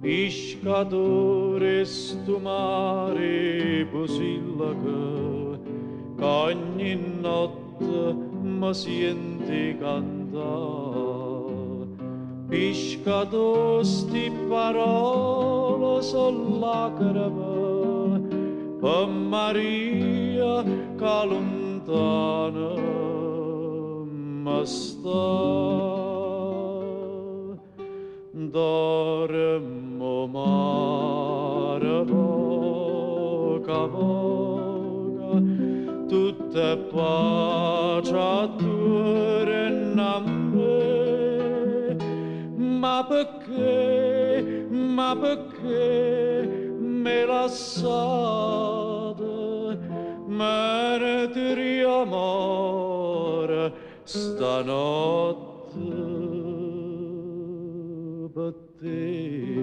Piscatore 'e stu mare 'e Pusilleco, ca ogni notte me siente 'e cantà. Piscatore, sti parole so' lacreme pe' Maria ca luntana me sta. Dorme 'o mare voca voca, tutt' è pace attuorno a me. Ma pecché, ma pecché m'hê lassato mentr'io moro stanotte pe' te?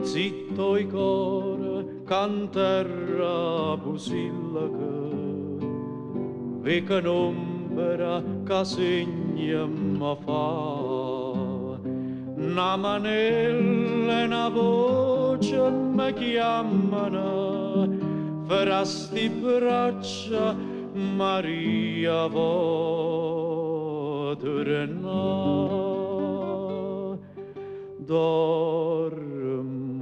Zitto 'o core ca 'nterra Pusilleco veco n'ombra ca segno me fa. Na manella e na voce me chiammano fra sti braccia Maria vò turnà. Dorme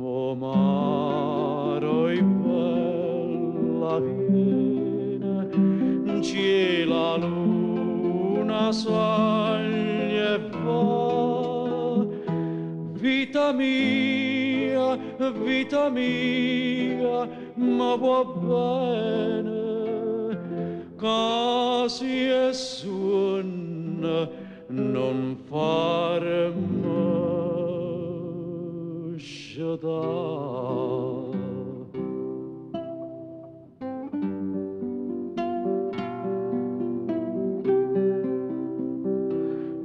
'o mare, oi bella viene, 'ncielo 'a luna saglie e va. Vita mia, vita mia, me vuò bene, ca si è suonno nun farme scetà.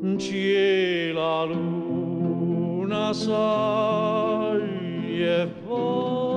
'Ncielo 'a luna saglie e va.